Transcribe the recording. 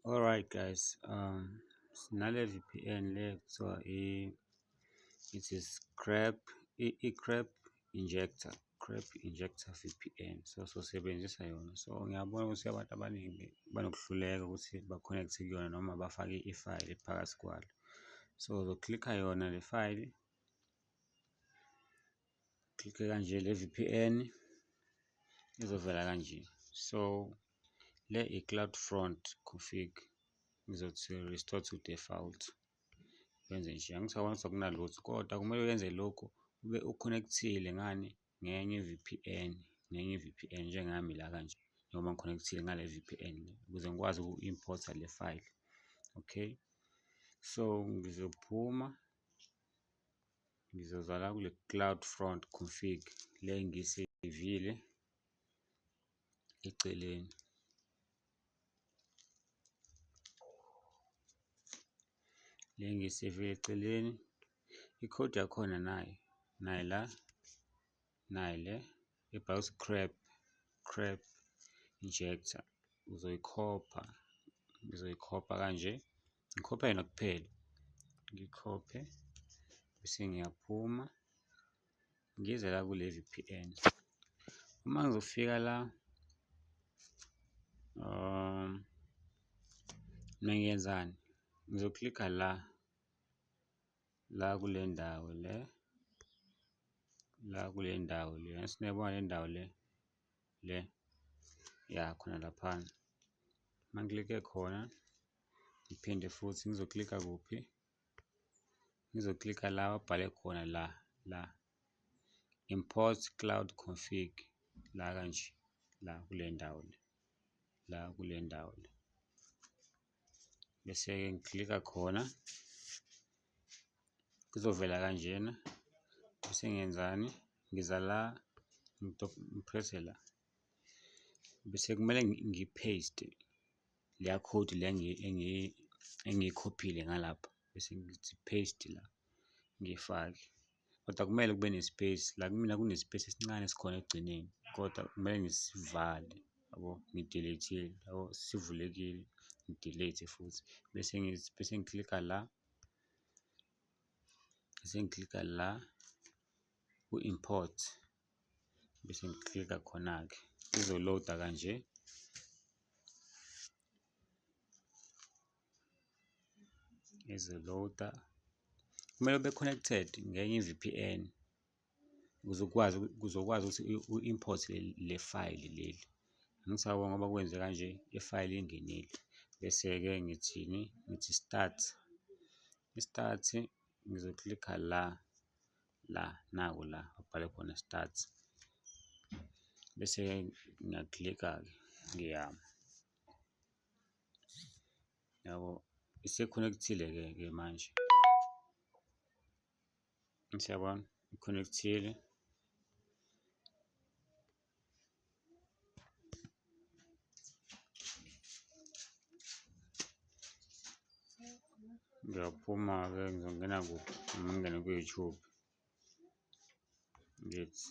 Alright guys, sinale V_P_N le ekuthiwa it is crap, i-crap injector, crap injector V_P_N. So, sosebenzisa yona. So, ngiyabona ukuthi abantu abaningi banokuhluleka ukuthi ba-connect-e kuyona noma bafake ifayili phakathi kwalo. So, uzoklikha yona le fayili, uklikhe kanje le V_P_N izovela kanje. So, le i-cloud front config, ngizothi restore to default, wenze nje, angithi uyabona ukuthi akunalutho kodwa kumele uyenze lokhu ube u-connect-ile ngani, ngenye i-V_P_N, ngenye i-V_P_N njengami la kanje njengoba ngi-connect-ile ngale V_P_N le ukuze ngikwazi uku-import-a le file, okay. So, ngizophuma ngizoza la kule cloud front config le engiyiseyivile eceleni, le engiyiseyivile eceleni, ikhodi yakhona nayi, nayi la, nayi le ebhalwe ukuthi crap, crap injector, uzoyikhopha, ngizoyikhopha kanje, ngikhopha yona kuphela, ngiyikhophe bese ngiyaphuma ngize la kule V_P_N. Uma ngizofika la, mina ngiyenzani? Ngizoklikha la, la kule ndawo le, la kule ndawo le, angithi niyayibona le ndawo le, le, ya khona laphana. Uma ngiklikhe khona, ngiphinde futhi ngizoklikha kuphi? Ngizoklikha la ababhale khona la, la, import cloud config, la kanje, la kule ndawo le, la kule ndawo le, bese-ke ngiklikha khona, kuzovela kanjena bese ngiyenzani? Ngiza la ngi-press-e la, bese kumele ngi-paste leya code le engiyikhophile ngalapha bese ngithi paste la, ngiyifake kodwa kumele kube ne-space la kumina kune-space esincane esikhona ekugcineni kodwa kumele ngisivale yabo, ngi-delete-ile yabo, sivulekile ngi-delete futhi bese bese ngiklikha la, bese ngiklikha la ku-import bese ngiklikha khona-ke izo-load-a kanje. Izo-load-a, kumele ube connected ngenye i-V_P_N ukuze ukwazi, ukuze ukwazi ukuthi u-import-e le fayili leli. Angithi uyabona ngoba kwenze kanje ifayili ingenile, bese-ke ngithini? Ngithi start, i-start ngizoklikha la, la, naku la okubhalwe khona start, bese-ke ngiyaklikha-ke ngiyama, yabo isi-connect-ile-ke ke manje, angithi uyabona i-connect-ile. Ngiyaphuma-ke ngizongena kuphi? Ngingene ku-YouTube, ngithi.